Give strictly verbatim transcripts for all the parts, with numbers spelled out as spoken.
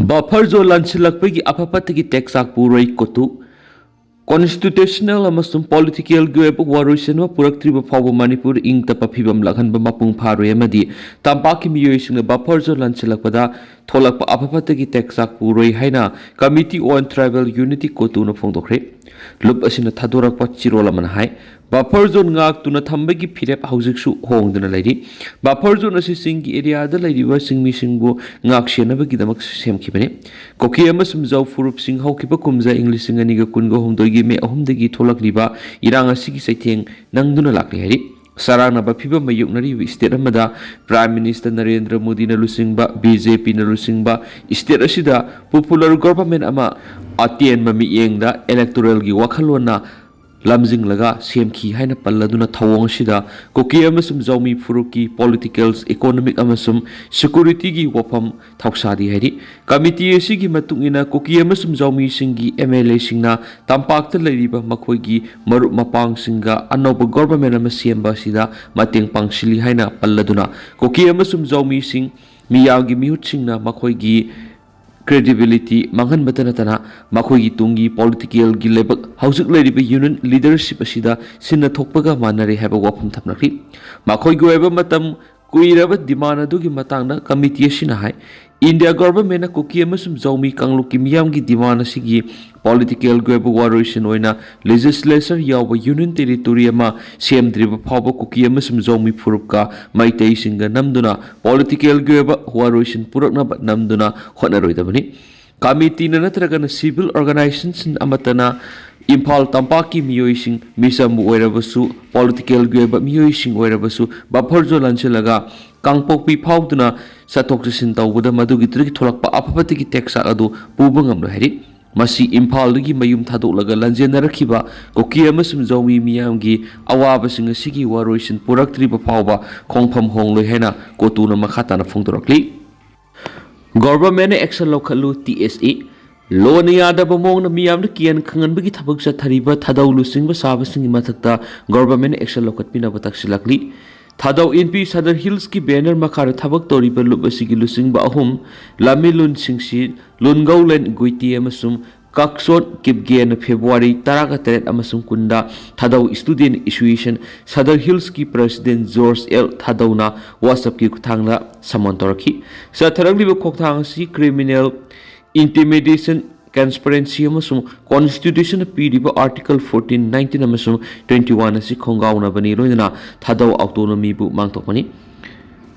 Buffer zone ꯂꯥꯟꯁꯤꯜꯂꯛꯄꯒꯤ ꯑꯐ ꯐꯠꯇꯒꯤ ꯇꯦꯛꯆꯥꯛ ꯄꯨꯔꯣꯏ ꯀꯣꯇꯨ꯫ Constitutional ꯑꯃꯁꯨꯡ political ꯒꯤ ꯑꯣꯏꯕ ꯋꯥꯔꯣꯏꯁꯤꯟ ꯑꯃ ꯄꯨꯔꯛꯇ꯭ꯔꯤꯕ ꯐꯥꯎꯕ ꯃꯅꯤꯄꯨꯔ ꯏꯪ ꯇꯞꯄ ꯐꯤꯕꯝ ꯂꯥꯛꯍꯟꯕ ꯃꯄꯨꯡ ꯐꯥꯔꯣꯏ ꯑꯃꯗꯤ ꯇꯝꯄꯥꯛꯀꯤ ꯃꯤꯑꯣꯏꯁꯤꯡꯅ buffer zone ꯂꯥꯟꯁꯤꯜꯂꯛꯄꯗ ꯊꯣꯛꯂꯛꯄ ꯑꯐ ꯐꯠꯇꯒꯤ ꯇꯦꯛꯆꯥꯛ ꯄꯨꯔꯣꯏ ꯍꯥꯏꯅ Committee on Tribal Unity ꯀꯣꯇꯨꯅ ꯐꯣꯡꯗꯣꯛꯈ꯭ꯔꯦ꯫ ꯂꯨꯞ ꯑꯁꯤꯅ ꯊꯥꯗꯣꯔꯛꯄ ꯆꯤꯔꯣꯜ ꯑꯃꯅ ꯍꯥꯏ, buffer zone ꯉꯥꯛꯇꯨꯅ ꯊꯝꯕꯒꯤ ꯐꯤꯔꯦꯞ ꯍꯧꯖꯤꯛꯁꯨ ꯍꯣꯡꯗꯨꯅ ꯂꯩꯔꯤ꯫ Buffer zone ꯑꯁꯤ ꯆꯤꯡꯒꯤ area ꯗ ꯂꯩꯔꯤꯕ ꯁꯤꯡꯃꯤꯁꯤꯡꯕꯨ ꯉꯥꯛ ꯁꯦꯟꯅꯕꯒꯤꯗꯃꯛ ꯁꯦꯝꯈꯤꯕꯅꯤ꯫ ꯀꯨꯀꯤ ꯑꯃꯁꯨꯡ ꯖꯥꯎ ꯐꯨꯔꯨꯞꯁꯤꯡ ꯍꯧꯈꯤꯕ ꯀꯨꯝꯖꯥ ꯏꯪ ꯂꯤꯁꯤꯡ ꯑꯅꯤꯒ ꯀꯨꯟꯒ ꯍꯨꯝꯗꯣꯏꯒꯤ ꯃꯦ ꯑꯍꯨꯝꯗꯒꯤ ꯊꯣꯛꯂꯛꯂꯤꯕ ꯏꯔꯥꯡ ꯑꯁꯤꯒꯤ ꯆꯩꯊꯦꯡ ꯅꯪꯗꯨꯅ ꯂꯥꯛꯂꯤ ꯍꯥꯏꯔꯤ꯫ ꯆꯔꯥꯡꯅꯕ ꯐꯤꯕꯝ ꯃꯥꯌꯣꯛꯅꯔꯤꯕ state ꯑꯃꯗ Prime Minister ꯅꯔꯦꯟꯗ꯭ꯔ ꯃꯣꯗꯤꯅ ꯂꯨꯆꯤꯡꯕ BJP ꯅ ꯂꯨꯆꯤꯡꯕ state ꯑꯁꯤꯗ popular government ꯑꯃ ꯑꯇꯦꯟꯕ ꯃꯤꯠꯌꯦꯡꯗ electoral ꯒꯤ ꯋꯥꯈꯜꯂꯣꯟꯅ ꯂꯝꯖꯤꯡꯂꯒ ꯁꯦꯝꯈꯤ ꯍꯥꯏꯅ ꯄꯜꯂꯗꯨꯅ ꯊꯧꯑꯣꯡ ꯑꯁꯤꯗ ꯀꯨꯀꯤ ꯑꯃꯁꯨꯡ ꯖꯥꯎꯃꯤ ꯐꯨꯔꯨꯞꯀꯤ political, economic ꯑꯃꯁꯨꯡ security ꯒꯤ ꯋꯥꯐꯝ ꯊꯧꯁꯥꯗꯦ ꯍꯥꯏꯔꯤ꯫ Committee ꯑꯁꯤꯒꯤ ꯃꯇꯨꯡ ꯏꯟꯅ ꯀꯨꯀꯤ ꯑꯃꯁꯨꯡ ꯖꯥꯎꯃꯤꯁꯤꯡꯒꯤ MLA ꯁꯤꯡꯅ ꯇꯝꯄꯥꯛꯇ ꯂꯩꯔꯤꯕ ꯃꯈꯣꯏꯒꯤ ꯃꯔꯨꯞ ꯃꯄꯥꯡꯁꯤꯡꯒ ꯑꯅꯧꯕ government ꯑꯃ ꯁꯦꯝꯕ ꯑꯁꯤꯗ ꯃꯇꯦꯡ ꯄꯥꯡꯁꯤꯜꯂꯤ ꯍꯥꯏꯅ ꯄꯜꯂꯗꯨꯅ ꯀꯨꯀꯤ ꯑꯃꯁꯨꯡ ꯖꯥꯎꯃꯤꯁꯤꯡ ꯃꯤꯌꯥꯝꯒꯤ ꯃꯤꯍꯨꯠꯁꯤꯡꯅ ꯃꯈꯣꯏꯒꯤ credibility ꯃꯥꯡꯍꯟꯕꯇ ꯅꯠꯇꯅ ꯃꯈꯣꯏꯒꯤ ꯇꯨꯡꯒꯤ political ꯒꯤ ꯂꯩꯕꯥꯛ ꯍꯧꯖꯤꯛ ꯂꯩꯔꯤꯕ union leadership ꯑꯁꯤꯗ ꯁꯤꯟꯅ ꯊꯣꯛꯄꯒ ꯃꯥꯟꯅꯔꯦ ꯍꯥꯏꯕ ꯋꯥꯐꯝ ꯊꯝꯂꯛꯂꯤ꯫ ꯃꯈꯣꯏꯒꯤ ꯑꯣꯏꯕ ꯃꯇꯝ ꯀꯨꯏꯔꯕ demand ꯑꯗꯨꯒꯤ ꯃꯇꯥꯡꯗ committee ꯑꯁꯤꯅ ꯍꯥꯏ, India government ꯅ ꯀꯨꯀꯤ ꯑꯃꯁꯨꯡ ꯖꯥꯎꯃꯤ ꯀꯥꯡꯂꯨꯞꯀꯤ ꯃꯤꯌꯥꯝꯒꯤ demand ꯑꯁꯤꯒꯤ political ꯒꯤ ꯑꯣꯏꯕ ꯋꯥꯔꯣꯏꯁꯤꯟ ꯑꯣꯏꯅ legislature ꯌꯥꯎꯕ union territory ꯑꯃ ꯁꯦꯝꯗ꯭ꯔꯤꯕ ꯐꯥꯎꯕ ꯀꯨꯀꯤ ꯑꯃꯁꯨꯡ ꯖꯥꯎꯃꯤ ꯐꯨꯔꯨꯞꯀ ꯃꯩꯇꯩꯁꯤꯡꯒ ꯅꯝꯗꯨꯅ political ꯒꯤ ꯑꯣꯏꯕ ꯋꯥꯔꯣꯏꯁꯤꯟ ꯄꯨꯔꯛꯅꯕ ꯅꯝꯗꯨꯅ ꯍꯣꯠꯅꯔꯣꯏꯗꯕꯅꯤ꯫ Committee ꯅ ꯅꯠꯇ꯭ꯔꯒꯅ civil organization ꯑꯃꯠꯇꯅ ꯏꯝꯐꯥꯜ ꯇꯝꯄꯥꯛꯀꯤ ꯃꯤꯑꯣꯏꯁꯤꯡ, ꯃꯤꯆꯝꯕꯨ ꯑꯣꯏꯔꯕꯁꯨ, political ꯒꯤ ꯑꯣꯏꯕ ꯃꯤꯑꯣꯏꯁꯤꯡ ꯑꯣꯏꯔꯕꯁꯨ, buffer zone ꯂꯥꯟꯁꯤꯜꯂꯒ ꯀꯥꯡꯄꯣꯛꯄꯤ ꯐꯥꯎꯗꯨꯅ ꯆꯠꯊꯣꯛ ꯆꯠꯁꯤꯟ ꯇꯧꯕꯗ ꯃꯗꯨꯒꯤꯗꯨꯗꯒꯤ ꯊꯣꯛꯂꯛꯄ ꯑꯐ ꯐꯠꯇꯒꯤ ꯇꯦꯛꯆꯥꯛ ꯑꯗꯨ ꯄꯨꯕ ꯉꯝꯂꯣꯏ ꯍꯥꯏꯔꯤ꯫ ꯃꯁꯤ ꯏꯝꯐꯥꯜꯗꯒꯤ ꯃꯌꯨꯝ ꯊꯥꯗꯣꯛꯂꯒ ꯂꯥꯟꯖꯦꯟꯅꯔꯛꯈꯤꯕ ꯀꯨꯀꯤ ꯑꯃꯁꯨꯡ ꯖꯥꯎꯃꯤ ꯃꯤꯌꯥꯝꯒꯤ ꯑꯋꯥꯕꯁꯤꯡ ꯑꯁꯤꯒꯤ ꯋꯥꯔꯣꯏꯁꯤꯟ ꯄꯨꯔꯛꯇ꯭ꯔꯤꯕ ꯐꯥꯎꯕ ꯈꯣꯡꯐꯝ ꯍꯣꯡꯂꯣꯏ ꯍꯥꯏꯅ ꯀꯣꯇꯨꯅ ꯃꯈꯥ ꯇꯥꯅ ꯐꯣꯡꯗꯣꯔꯛꯂꯤ꯫ Government ꯅ action ꯂꯧꯈꯠꯂꯨ, TSA꯫ ꯂꯣꯅ ꯌꯥꯗꯕ ꯃꯑꯣꯡꯗ ꯃꯤꯌꯥꯝꯗ ꯀꯤꯍꯟ ꯈꯪꯍꯟꯕꯒꯤ ꯊꯕꯛ ꯆꯠꯊꯔꯤꯕ ꯊꯥꯗꯧ ꯂꯨꯆꯤꯡꯕ ꯁꯥꯕꯁꯤꯡꯒꯤ ꯃꯊꯛꯇ government ꯅ action ꯂꯧꯈꯠꯄꯤꯅꯕ ꯇꯛꯁꯤꯜꯂꯛꯂꯤ꯫ ꯊꯥꯗꯧ ꯏꯟꯄꯤ ꯁꯗꯔ ꯍꯤꯜꯁꯀꯤ ꯕꯦꯅꯔ ꯃꯈꯥꯗ ꯊꯕꯛ ꯇꯧꯔꯤꯕ ꯂꯨꯞ ꯑꯁꯤꯒꯤ ꯂꯨꯆꯤꯡꯕ ꯑꯍꯨꯝ, ꯂꯥꯃꯤꯂꯨꯟꯁꯤꯡꯁꯤ ꯂꯨꯟꯒꯧꯂꯦꯟ ꯒꯨꯏꯇꯤ ꯑꯃꯁꯨꯡ ꯀꯥꯛꯁꯣꯟ ꯀꯤꯞꯒꯦꯅ ꯐꯦꯕ꯭ꯔꯨꯋꯥꯔꯤ ꯇꯔꯥꯒ ꯇꯔꯦꯠ ꯑꯃꯁꯨꯡ ꯀꯨꯟꯗ ꯊꯥꯗꯧ ꯁ꯭ꯇꯨꯗꯦꯟꯠ ꯑꯦꯁꯣꯁꯤꯌꯦꯁꯟ ꯁꯗꯔ ꯍꯤꯜꯁꯀꯤ ꯄ꯭ꯔꯁꯤꯗꯦꯟꯠ ꯖꯣꯔꯖ ꯑꯦꯜ ꯊꯥꯗꯧꯅ WhatsApp-ꯀꯤ ꯈꯨꯠꯊꯥꯡꯗ ꯁꯃꯟ ꯇꯧꯔꯛꯈꯤ꯫ ꯆꯠꯊꯔꯛꯂꯤꯕ ꯈꯣꯡꯊꯥꯡ ꯑꯁꯤ ꯀ꯭ꯔꯤꯃꯤꯅꯦꯜ ꯏꯟꯇꯤꯃꯤꯗꯦꯁꯟ, ꯀꯟꯁꯄꯤꯔꯦꯟꯁꯤ ꯑꯃꯁꯨꯡ ꯀꯣꯟꯁꯇꯤꯇ꯭ꯌꯨꯁꯟꯅ ꯄꯤꯔꯤꯕ ꯑꯥꯔꯇꯤꯀꯜ ꯐꯣꯔꯇꯤꯟ, ꯅꯥꯏꯟꯇꯤꯟ ꯑꯃꯁꯨꯡ ꯇ꯭ꯋꯦꯟꯇꯤ ꯋꯥꯟ ꯑꯁꯤ ꯈꯣꯡꯒꯥꯎꯅꯕꯅꯤ, ꯂꯣꯏꯅꯅ ꯊꯥꯗꯧ ꯑꯣꯇꯣꯅꯣꯃꯤꯕꯨ ꯃꯥꯡꯊꯣꯛꯄꯅꯤ꯫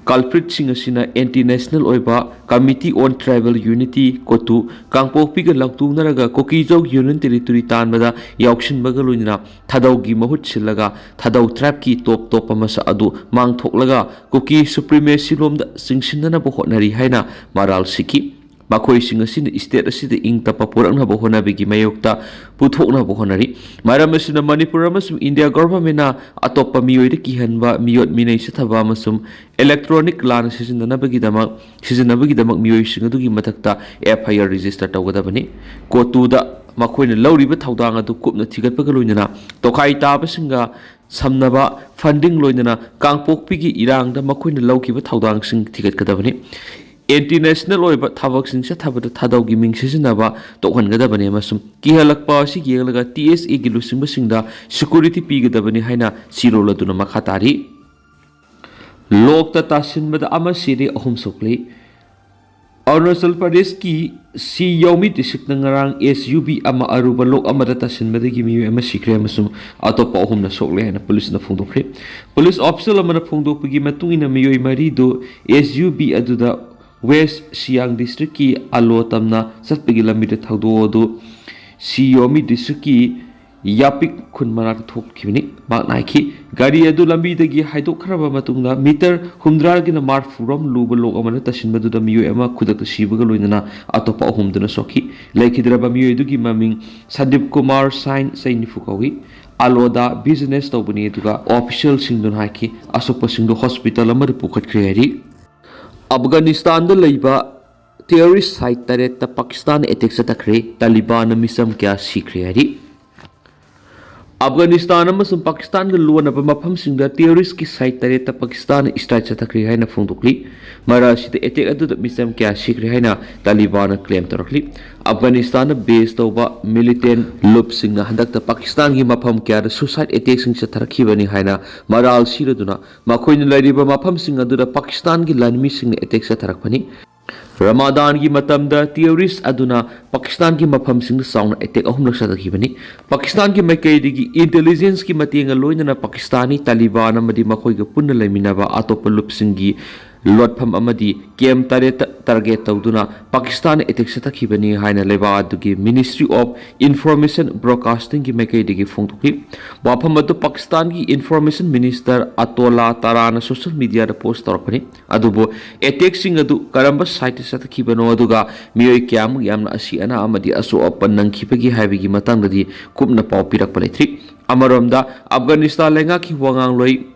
ꯀꯜꯄ꯭ꯔꯤꯠꯁꯤꯡ ꯑꯁꯤꯅ ꯑꯦꯟꯇꯤ ꯅꯦꯁꯅꯦꯜ ꯑꯣꯏꯕ Committee on Tribal Unity, COTU, ꯀꯥꯡꯄꯣꯛꯄꯤꯒ ꯂꯥꯎꯇꯣꯛꯅꯔꯒ ꯀꯨꯀꯤꯖꯧ ꯌꯨꯅꯤꯌꯟ ꯇꯦꯔꯤꯇꯣꯔꯤ ꯇꯥꯟꯕꯗ ꯌꯥꯎꯁꯤꯟꯕꯒ ꯂꯣꯏꯅꯅ ꯊꯥꯗꯧꯒꯤ ꯃꯍꯨꯠ ꯁꯤꯜꯂꯒ ꯊꯥꯗꯧ ꯇ꯭ꯔꯥꯏꯕꯀꯤ ꯇꯣꯞ ꯇꯣꯞꯄ ꯃꯁꯛ ꯑꯗꯨ ꯃꯥꯡꯊꯣꯛꯂꯒ ꯀꯨꯀꯤ ꯁꯨꯄ꯭ꯔꯤꯃꯦꯁꯤ ꯂꯣꯝꯗ ꯆꯤꯡꯁꯤꯟꯅꯅꯕ ꯍꯣꯠꯅꯔꯤ ꯍꯥꯏꯅ ꯃꯔꯥꯜ ꯁꯤꯈꯤ꯫ ꯃꯈꯣꯏꯁꯤꯡ ꯑꯁꯤꯅ ꯁ꯭ꯇꯦꯠ ꯑꯁꯤꯗ ꯏꯪ ꯇꯞꯄ ꯄꯨꯔꯛꯅꯕ ꯍꯣꯠꯅꯕꯒꯤ ꯃꯥꯌꯣꯛꯇ ꯄꯨꯊꯣꯛꯅꯕ ꯍꯣꯠꯅꯔꯤ꯫ ꯃꯔꯝ ꯑꯁꯤꯅ ꯃꯅꯤꯄꯨꯔ ꯑꯃꯁꯨꯡ ꯏꯟꯗꯤꯌꯥ ꯒꯚꯔꯟꯃꯦꯟꯠꯅ ꯑꯇꯣꯞꯄ ꯃꯤꯑꯣꯏꯗ ꯀꯤꯍꯟꯕ, ꯃꯤꯑꯣꯠ ꯃꯤꯅꯩ ꯆꯠꯊꯕ ꯑꯃꯁꯨꯡ ꯏꯂꯦꯛꯇ꯭ꯔꯣꯅꯤꯛ ꯂꯥꯟꯅ ꯁꯤꯖꯤꯟꯅꯅꯕꯒꯤꯗꯃꯛ, ꯁꯤꯖꯤꯟꯅꯕꯒꯤꯗꯃꯛ ꯃꯤꯑꯣꯏꯁꯤꯡ ꯑꯗꯨꯒꯤ ꯃꯊꯛꯇ FIR register ꯇꯧꯒꯗꯕꯅꯤ꯫ ꯀꯣꯇꯨꯗ ꯃꯈꯣꯏꯅ ꯂꯧꯔꯤꯕ ꯊꯧꯗꯥꯡ ꯑꯗꯨ ꯀꯨꯞꯅ ꯊꯤꯒꯠꯄꯒ ꯂꯣꯏꯅꯅ ꯇꯣꯈꯥꯏ ꯇꯥꯕꯁꯤꯡꯒ ꯁꯝꯅꯕ funding, ꯂꯣꯏꯅꯅ ꯀꯥꯡꯄꯣꯛꯄꯤꯒꯤ ꯏꯔꯥꯡꯗ ꯃꯈꯣꯏꯅ ꯂꯧꯈꯤꯕ ꯊꯧꯗꯥꯡꯁꯤꯡ ꯊꯤꯒꯠꯀꯗꯕꯅꯤ꯫ ꯑꯦꯟꯇꯤ ꯅꯦꯁꯅꯦꯜ ꯑꯣꯏꯕ ꯊꯕꯛꯁꯤꯡ ꯆꯠꯊꯕꯗ ꯊꯥꯗꯧꯒꯤ ꯃꯤꯡ ꯁꯤꯖꯤꯟꯅꯕ ꯇꯣꯛꯍꯟꯒꯗꯕꯅꯤ ꯑꯃꯁꯨꯡ ꯀꯤꯍꯜꯂꯛꯄ ꯑꯁꯤ ꯌꯦꯡꯂꯒ TSA-ꯒꯤ ꯂꯨꯆꯤꯡꯕꯁꯤꯡꯗ security ꯄꯤꯒꯗꯕꯅꯤ ꯍꯥꯏꯅ ꯆꯤꯔꯣꯜ ꯑꯗꯨꯅ ꯃꯈꯥ ꯇꯥꯔꯤ꯫ ꯂꯣꯛꯇ ꯇꯥꯁꯤꯟꯕꯗ ꯑꯃ ꯁꯤꯔꯦ, ꯑꯍꯨꯝ ꯁꯣꯛꯂꯦ꯫ ꯑꯔꯨꯅꯥꯆꯜ ꯄ꯭ꯔꯗꯦꯁꯀꯤ ꯁꯤ ꯌꯥꯎꯃꯤ ꯗꯤꯁꯇ꯭ꯔꯤꯛꯇ ꯉꯔꯥꯡ SUV ꯑꯃ ꯑꯔꯨꯕ ꯂꯣꯛ ꯑꯃꯗ ꯇꯥꯁꯤꯟꯕꯗꯒꯤ ꯃꯤꯑꯣꯏ ꯑꯃ ꯁꯤꯈ꯭ꯔꯦ ꯑꯃꯁꯨꯡ ꯑꯇꯣꯞꯄ ꯑꯍꯨꯝꯅ ꯁꯣꯛꯂꯦ ꯍꯥꯏꯅ ꯄꯨꯂꯤꯁꯅ ꯐꯣꯡꯗꯣꯛꯈ꯭ꯔꯦ꯫ ꯄꯨꯂꯤꯁ ꯑꯣꯐꯤꯁꯤꯌꯦꯜ ꯑꯃꯅ ꯐꯣꯡꯗꯣꯛꯄꯒꯤ ꯃꯇꯨꯡ ꯏꯟꯅ, ꯃꯤꯑꯣꯏ ꯃꯔꯤꯗꯨ SUV ꯑꯗꯨꯗ ꯋꯦꯁ ꯁꯤꯌꯥꯡ ꯗꯤꯁꯇ꯭ꯔꯤꯛꯀꯤ ꯑꯂꯣ ꯇꯝꯅ ꯆꯠꯄꯒꯤ ꯂꯝꯕꯤꯗ ꯊꯧꯗꯣꯛ ꯑꯗꯨ ꯁꯤ ꯌꯥꯎꯃꯤ ꯗꯤꯁꯇ꯭ꯔꯤꯛꯀꯤ ꯌꯥꯄꯤꯛ ꯈꯨꯟ ꯃꯅꯥꯛꯇ ꯊꯣꯛꯈꯤꯕꯅꯤ꯫ ꯃꯍꯥꯛꯅ ꯍꯥꯏꯈꯤ, ꯒꯥꯔꯤ ꯑꯗꯨ ꯂꯝꯕꯤꯗꯒꯤ ꯍꯥꯏꯗꯣꯛꯈ꯭ꯔꯕ ꯃꯇꯨꯡꯗ ꯃꯤꯇꯔ ꯍꯨꯝꯗ꯭ꯔꯥꯒꯤꯅ ꯃꯔꯐꯨꯔꯣꯝ ꯂꯨꯕ ꯂꯣꯛ ꯑꯃꯗ ꯇꯥꯁꯤꯟꯕꯗꯨꯗ ꯃꯤꯑꯣꯏ ꯑꯃ ꯈꯨꯗꯛꯇ ꯁꯤꯕꯒ ꯂꯣꯏꯅꯅ ꯑꯇꯣꯞꯄ ꯑꯍꯨꯝꯗꯨꯅ ꯁꯣꯛꯈꯤ꯫ ꯂꯩꯈꯤꯗ꯭ꯔꯕ ꯃꯤꯑꯣꯏꯗꯨꯒꯤ ꯃꯃꯤꯡ ꯁꯟꯗꯤꯞ ꯀꯨꯃꯥꯔ ꯁꯥꯏꯟ, ꯆꯍꯤ ꯅꯤꯐꯨ ꯀꯧꯏ꯫ ꯑꯂꯣꯗ ꯕꯤꯖꯤꯅꯦꯁ ꯇꯧꯕꯅꯤ, ꯑꯗꯨꯒ ꯑꯣꯐꯤꯁꯤꯌꯦꯜꯁꯤꯡꯗꯨꯅ ꯍꯥꯏꯈꯤ, ꯑꯁꯣꯛꯄꯁꯤꯡꯗꯨ ꯍꯣꯁꯄꯤꯇꯥꯜ ꯑꯃꯗ ꯄꯨꯈꯠꯈ꯭ꯔꯦ ꯍꯥꯏꯔꯤ꯫ ꯑꯐꯒꯥꯅꯤꯁꯇꯥꯟꯗ ꯂꯩꯕ ꯇꯦꯔꯣꯔꯤꯁ ꯁꯥꯏꯠ ꯇꯔꯦꯠꯇ ꯄꯥꯀꯤꯁꯇꯥꯟ ꯑꯦꯇꯦꯛ ꯆꯠꯊꯈ꯭ꯔꯦ, ꯇꯥꯂꯤꯕꯥꯟꯅ ꯃꯤꯆꯝ ꯀꯌꯥ ꯁꯤꯈ꯭ꯔꯦ ꯍꯥꯏꯔꯤ꯫ ꯑꯐꯒꯥꯅꯤꯁꯇꯥꯟ ꯑꯃꯁꯨꯡ ꯄꯥꯀꯤꯁꯇꯥꯟꯒ ꯂꯣꯟꯅꯕ ꯃꯐꯝꯁꯤꯡꯗ ꯇꯦꯔꯣꯔꯤꯁꯀꯤ ꯁꯥꯏꯠ ꯇꯔꯦꯠꯇ ꯄꯥꯀꯤꯁꯇꯥꯟꯅ ꯏꯁꯇ꯭ꯔꯥꯏꯛ ꯆꯠꯊꯈ꯭ꯔꯦ ꯍꯥꯏꯅ ꯐꯣꯡꯗꯣꯛꯂꯤ꯫ ꯃꯔꯛ ꯑꯁꯤꯗ ꯑꯦꯇꯦꯛ ꯑꯗꯨꯗ ꯃꯤꯆꯝ ꯀꯌꯥ ꯁꯤꯈ꯭ꯔꯦ ꯍꯥꯏꯅ ꯇꯥꯂꯤꯕꯥꯟꯅ ꯀ꯭ꯂꯦꯝ ꯇꯧꯔꯛꯂꯤ꯫ ꯑꯐꯒꯥꯅꯤꯁꯇꯥꯟꯗ ꯕꯦꯁ ꯇꯧꯕ ꯃꯤꯂꯤꯇꯦꯟ ꯂꯨꯞꯁꯤꯡꯅ ꯍꯟꯗꯛꯇ ꯄꯥꯀꯤꯁꯇꯥꯟꯒꯤ ꯃꯐꯝ ꯀꯌꯥꯗ ꯁꯨꯁꯥꯏꯠ ꯑꯦꯇꯦꯛꯁꯤꯡ ꯆꯠꯊꯔꯛꯈꯤꯕꯅꯤ ꯍꯥꯏꯅ ꯃꯔꯥꯜ ꯁꯤꯔꯗꯨꯅ ꯃꯈꯣꯏꯅ ꯂꯩꯔꯤꯕ ꯃꯐꯝꯁꯤꯡ ꯑꯗꯨꯗ ꯄꯥꯀꯤꯁꯇꯥꯟꯒꯤ ꯂꯥꯟꯃꯤꯁꯤꯡꯅ ꯑꯦꯇꯦꯛ ꯆꯠꯊꯔꯛꯄꯅꯤ꯫ ꯔꯃꯥꯗꯥꯟꯒꯤ ꯃꯇꯝꯗ ꯇꯦꯔꯣꯔꯤꯁ ꯑꯗꯨꯅ ꯄꯥꯀꯤꯁꯇꯥꯟꯒꯤ ꯃꯐꯝꯁꯤꯡꯗ ꯆꯥꯎꯅ ꯑꯦꯇꯦꯛ ꯑꯍꯨꯝꯂꯛ ꯆꯠꯊꯈꯤꯕꯅꯤ꯫ ꯄꯥꯀꯤꯁꯇꯥꯟꯒꯤ ꯃꯥꯏꯀꯩꯗꯒꯤ ꯏꯟꯇꯦꯂꯤꯖꯦꯟꯁꯀꯤ ꯃꯇꯦꯡꯒ ꯂꯣꯏꯅꯅ ꯄꯥꯀꯤꯁꯇꯥꯅꯤ ꯇꯥꯂꯤꯕꯥꯟ ꯑꯃꯗꯤ ꯃꯈꯣꯏꯒ ꯄꯨꯟꯅ ꯂꯩꯃꯤꯟꯅꯕ ꯑꯇꯣꯞꯄ ꯂꯨꯞꯁꯤꯡꯒꯤ ꯂꯣꯠꯐꯝ ꯑꯃꯗꯤ ꯀꯦꯝ ꯇꯔꯦꯠꯇ ꯇꯥꯔꯒꯦꯠ ꯇꯧꯗꯨꯅ ꯄꯥꯀꯤꯁꯇꯥꯟꯅ ꯑꯦꯇꯦꯛ ꯆꯠꯊꯈꯤꯕꯅꯤ ꯍꯥꯏꯅ ꯂꯩꯕꯥꯛ ꯑꯗꯨꯒꯤ ꯃꯤꯅꯤꯁꯇ꯭ꯔꯤ ꯑꯣꯐ ꯏꯟꯐꯣꯔꯃꯦꯁꯟ ꯕ꯭ꯔꯣꯗꯀꯥꯁꯇꯤꯡꯒꯤ ꯃꯥꯏꯀꯩꯗꯒꯤ ꯐꯣꯡꯗꯣꯛꯈꯤ꯫ ꯋꯥꯐꯝ ꯑꯗꯨ ꯄꯥꯀꯤꯁꯇꯥꯟꯒꯤ ꯏꯟꯐꯣꯔꯃꯦꯁꯟ ꯃꯤꯅꯤꯁꯇꯔ ꯑꯇꯣꯂꯥ ꯇꯥꯔꯥꯅ ꯁꯣꯁꯤꯌꯦꯜ ꯃꯤꯗꯤꯌꯥꯗ ꯄꯣꯁ ꯇꯧꯔꯛꯄꯅꯤ꯫ ꯑꯗꯨꯕꯨ ꯑꯦꯇꯦꯛꯁꯤꯡ ꯑꯗꯨ ꯀꯔꯝꯕ ꯁꯥꯏꯠꯇ ꯆꯠꯊꯈꯤꯕꯅꯣ, ꯑꯗꯨꯒ ꯃꯤꯑꯣꯏ ꯀꯌꯥꯃꯨꯛ ꯌꯥꯝꯅ ꯑꯁꯤ ꯑꯅꯥ ꯑꯃꯗꯤ ꯑꯁꯣꯛ ꯑꯄꯟ ꯅꯪꯈꯤꯕꯒꯦ ꯍꯥꯏꯕꯒꯤ ꯃꯇꯥꯡꯗꯗꯤ ꯀꯨꯞꯅ ꯄꯥꯎ ꯄꯤꯔꯛꯄ ꯂꯩꯇ꯭ꯔꯤ꯫ ꯑꯃꯔꯣꯝꯗ, ꯑꯐꯒꯥꯅꯤꯁꯇꯥꯟ ꯂꯩꯉꯥꯛꯀꯤ ꯋꯥꯉꯥꯡꯂꯣꯏ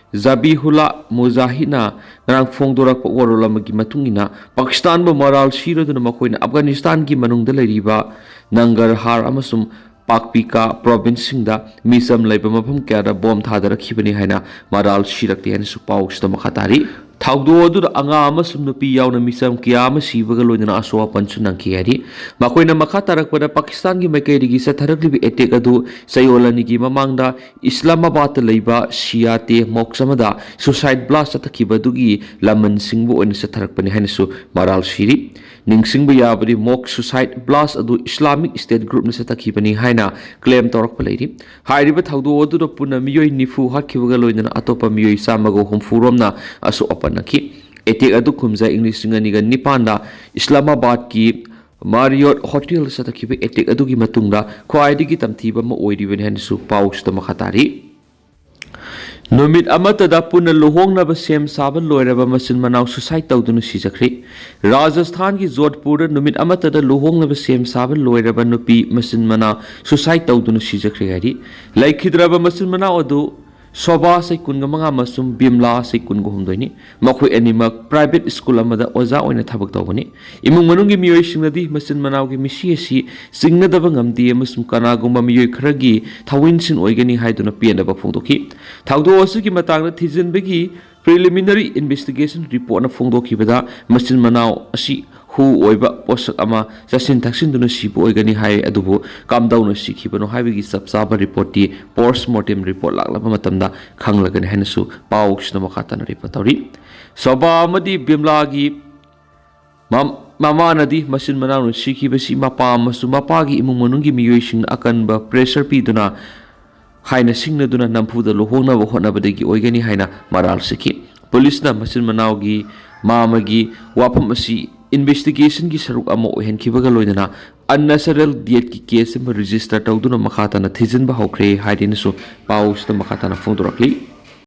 ꯖꯕꯤꯍꯨꯂꯥ ꯃꯨꯖꯥꯍꯤꯗꯅ ꯉꯔꯥꯡ ꯐꯣꯡꯗꯣꯔꯛꯄ ꯋꯥꯔꯣꯜ ꯑꯃꯒꯤ ꯃꯇꯨꯡ ꯏꯟꯅ, ꯄꯥꯀꯤꯁꯇꯥꯟꯕꯨ ꯃꯔꯥꯜ ꯁꯤꯔꯗꯨꯅ ꯃꯈꯣꯏꯅ ꯑꯐꯒꯥꯅꯤꯁꯇꯥꯟꯒꯤ ꯃꯅꯨꯡꯗ ꯂꯩꯔꯤꯕ ꯅꯪꯒꯔꯍꯥꯔ ꯑꯃꯁꯨꯡ ꯄꯥꯛꯄꯤꯀꯥ ꯄ꯭ꯔꯣꯚꯤꯟꯁꯁꯤꯡꯗ ꯃꯤꯆꯝ ꯂꯩꯕ ꯃꯐꯝ ꯀꯌꯥꯗ ꯕꯣꯝ ꯊꯥꯗꯔꯛꯈꯤꯕꯅꯤ ꯍꯥꯏꯅ ꯃꯔꯥꯜ ꯁꯤꯔꯛꯂꯤ ꯍꯥꯏꯅꯁꯨ ꯄꯥꯎꯁꯤꯗ ꯃꯈꯥ ꯇꯥꯔꯤ꯫ ꯊꯧꯗꯣꯛ ꯑꯗꯨꯗ ꯑꯉꯥꯡ ꯑꯃꯁꯨꯡ ꯅꯨꯄꯤ ꯌꯥꯎꯅ ꯃꯤꯆꯝ ꯀꯌꯥ ꯑꯃ ꯁꯤꯕꯒ ꯂꯣꯏꯅꯅ ꯑꯁꯣꯛ ꯑꯄꯟꯁꯨ ꯅꯪꯈꯤ ꯍꯥꯏꯔꯤ꯫ ꯃꯈꯣꯏꯅ ꯃꯈꯥ ꯇꯥꯔꯛꯄꯗ ꯄꯥꯀꯤꯁꯇꯥꯟꯒꯤ ꯃꯥꯏꯀꯩꯗꯒꯤ ꯆꯠꯊꯔꯛꯂꯤꯕ ꯑꯦꯇꯦꯛ ꯑꯗꯨ ꯆꯌꯣꯜ ꯑꯅꯤꯒꯤ ꯃꯃꯥꯡꯗ ꯏꯁꯂꯥꯃꯥꯕꯥꯗꯇ ꯂꯩꯕ ꯁꯤꯌꯥꯇꯦ ꯃꯣꯛꯁ ꯑꯃꯗ ꯁꯨꯁꯥꯏꯠ ꯕ꯭ꯂꯥꯁ ꯆꯠꯊꯈꯤꯕ ꯑꯗꯨꯒꯤ ꯂꯃꯟ ꯁꯤꯡꯕ ꯑꯣꯏꯅ ꯆꯠꯊꯔꯛꯄꯅꯤ ꯍꯥꯏꯅꯁꯨ ꯃꯔꯥꯜ ꯁꯤꯔꯤ꯫ ꯅꯤꯡꯁꯤꯡꯕ ꯌꯥꯕꯗꯤ, ꯃꯣꯛ ꯁꯨꯁꯥꯏꯠ ꯕ꯭ꯂꯥꯁ ꯑꯗꯨ ꯏꯁꯂꯥꯃꯤꯛ ꯁ꯭ꯇꯦꯠ ꯒ꯭ꯔꯨꯞꯅ ꯆꯠꯊꯈꯤꯕꯅꯤ ꯍꯥꯏꯅ ꯀ꯭ꯂꯦꯝ ꯇꯧꯔꯛꯄ ꯂꯩꯔꯤ꯫ ꯍꯥꯏꯔꯤꯕ ꯊꯧꯗꯣꯛ ꯑꯗꯨꯗ ꯄꯨꯟꯅ ꯃꯤꯑꯣꯏ ꯅꯤꯐꯨ ꯍꯥꯠꯈꯤꯕꯒ ꯂꯣꯏꯅꯅ ꯑꯇꯣꯞꯄ ꯃꯤꯑꯣꯏ ꯆꯥꯝꯃꯒ ꯍꯨꯝꯐꯨ ꯔꯣꯝꯅ ꯑꯁꯣꯛ ꯑꯄꯟ ꯅꯪꯈꯤ꯫ ꯑꯦꯇꯦꯛ ꯑꯗꯨ ꯀꯨꯝꯖꯥ ꯏꯪ ꯂꯤꯁꯤꯡ ꯑꯅꯤꯒ ꯅꯤꯄꯥꯟꯗ ꯏꯁꯂꯥꯃꯥꯕꯥꯗꯀꯤ ꯃꯥꯔꯤꯌꯣꯠ ꯍꯣꯇꯦꯜꯗ ꯆꯠꯊꯈꯤꯕ ꯑꯦꯇꯦꯛ ꯑꯗꯨꯒꯤ ꯃꯇꯨꯡꯗ ꯈ꯭ꯋꯥꯏꯗꯒꯤ ꯇꯝꯊꯤꯕ ꯑꯃ ꯑꯣꯏꯔꯤꯕꯅꯤ ꯍꯥꯏꯅꯁꯨ ꯄꯥꯎꯁꯤꯗ ꯃꯈꯥ ꯇꯥꯔꯤ꯫ ꯅꯨꯃꯤꯠ ꯑꯃꯠꯇꯗ ꯄꯨꯟꯅ ꯂꯨꯍꯣꯡꯅꯕ ꯁꯦꯝ ꯁꯥꯕ ꯂꯣꯏꯔꯕ ꯃꯆꯤꯟ ꯃꯅꯥꯎ ꯁꯨꯁꯥꯏꯠ ꯇꯧꯗꯨꯅ ꯁꯤꯖꯈ꯭ꯔꯦ꯫ ꯔꯥꯖꯁꯊꯥꯟꯒꯤ ꯖꯣꯙꯄꯨꯔꯗ ꯅꯨꯃꯤꯠ ꯑꯃꯠꯇꯗ ꯂꯨꯍꯣꯡꯅꯕ ꯁꯦꯝ ꯁꯥꯕ ꯂꯣꯏꯔꯕ ꯅꯨꯄꯤ ꯃꯆꯤꯟ ꯃꯅꯥꯎ ꯁꯨꯁꯥꯏꯠ ꯇꯧꯗꯨꯅ ꯁꯤꯖꯈ꯭ꯔꯦ ꯍꯥꯏꯔꯤ꯫ ꯂꯩꯈꯤꯗ꯭ꯔꯕ ꯃꯆꯤꯟ ꯃꯅꯥꯎ ꯑꯗꯨ ꯁꯣꯚꯥ, ꯆꯍꯤ ꯀꯨꯟꯒ ꯃꯉꯥ, ꯑꯃꯁꯨꯡ ꯕꯤꯝꯂꯥ, ꯆꯍꯤ ꯀꯨꯟꯒ ꯍꯨꯝꯗꯣꯏꯅꯤ꯫ ꯃꯈꯣꯏ ꯑꯅꯤꯃꯛ private school ꯑꯃꯗ ꯑꯣꯖꯥ ꯑꯣꯏꯅ ꯊꯕꯛ ꯇꯧꯕꯅꯤ꯫ ꯏꯃꯨꯡ ꯃꯅꯨꯡꯒꯤ ꯃꯤꯑꯣꯏꯁꯤꯡꯅꯗꯤ ꯃꯆꯤꯟ ꯃꯅꯥꯎꯒꯤ ꯃꯤꯁꯤ ꯑꯁꯤ ꯆꯤꯡꯅꯗꯕ ꯉꯝꯗꯦ ꯑꯃꯁꯨꯡ ꯀꯅꯥꯒꯨꯝꯕ ꯃꯤꯑꯣꯏ ꯈꯔꯒꯤ ꯊꯧꯑꯣꯏꯟꯁꯤꯡ ꯑꯣꯏꯒꯅꯤ ꯍꯥꯏꯗꯨꯅ ꯄꯦꯟꯗꯕ ꯐꯣꯡꯗꯣꯛꯈꯤ꯫ ꯊꯧꯗꯣꯛ ꯑꯁꯤꯒꯤ ꯃꯇꯥꯡꯗ ꯊꯤꯖꯤꯟꯕꯒꯤ preliminary investigation reportꯅ ꯐꯣꯡꯗꯣꯛꯈꯤꯕꯗ ꯃꯆꯤꯟ ꯃꯅꯥꯎ ꯑꯁꯤ ꯍꯨ ꯑꯣꯏꯕ ꯄꯣꯠꯁꯛ ꯑꯃ ꯆꯥꯁꯤꯟ ꯊꯛꯁꯤꯟꯗꯨꯅ ꯁꯤꯕ ꯑꯣꯏꯒꯅꯤ ꯍꯥꯏ, ꯑꯗꯨꯕꯨ ꯀꯝꯗꯧꯅ ꯁꯤꯈꯤꯕꯅꯣ ꯍꯥꯏꯕꯒꯤ ꯆꯞ ꯆꯥꯕ reportꯇꯤ post mortem report ꯂꯥꯛꯂꯕ ꯃꯇꯝꯗ ꯈꯪꯂꯒꯅꯤ ꯍꯥꯏꯅꯁꯨ ꯄꯥꯎꯁꯤꯅ ꯃꯈꯥ ꯇꯥꯅ report ꯇꯧꯔꯤ꯫ ꯁꯣꯚꯥ ꯑꯃꯗꯤ ꯕꯤꯝꯂꯥꯒꯤ ꯃꯝ-, ꯃꯃꯥꯅꯗꯤ ꯃꯆꯤꯟ ꯃꯅꯥꯎꯅ ꯁꯤꯈꯤꯕꯁꯤ ꯃꯄꯥ ꯑꯃꯁꯨꯡ ꯃꯄꯥꯒꯤ ꯏꯃꯨꯡ ꯃꯅꯨꯡꯒꯤ ꯃꯤꯑꯣꯏꯁꯤꯡꯅ ꯑꯀꯟꯕ pressure ꯄꯤꯗꯨꯅ ꯍꯥꯏꯅ ꯁꯤꯡꯅꯗꯨꯅ ꯅꯝꯐꯨꯗ ꯂꯨꯍꯣꯡꯅꯕ ꯍꯣꯠꯅꯕꯗꯒꯤ ꯑꯣꯏꯒꯅꯤ ꯍꯥꯏꯅ ꯃꯔꯥꯜ ꯁꯤꯈꯤ꯫ ꯄꯨꯂꯤꯁꯅ ꯃꯆꯤꯟ ꯃꯅꯥꯎꯒꯤ ꯃꯃꯥꯒꯤ ꯋꯥꯐꯝ ꯑꯁꯤ investigationꯒꯤ ꯁꯔꯨꯛ ꯑꯃ ꯑꯣꯏꯍꯟꯈꯤꯕꯒ ꯂꯣꯏꯅꯅ unnatural deathꯀꯤ case ꯑꯃ register ꯇꯧꯗꯨꯅ ꯃꯈꯥ ꯇꯥꯅ ꯊꯤꯖꯤꯟꯕ ꯍꯧꯈ꯭ꯔꯦ ꯍꯥꯏꯗꯨꯅꯁꯨ ꯄꯥꯎꯁꯤꯗ ꯃꯈꯥ ꯇꯥꯅ ꯐꯣꯡꯗꯣꯔꯛꯂꯤ꯫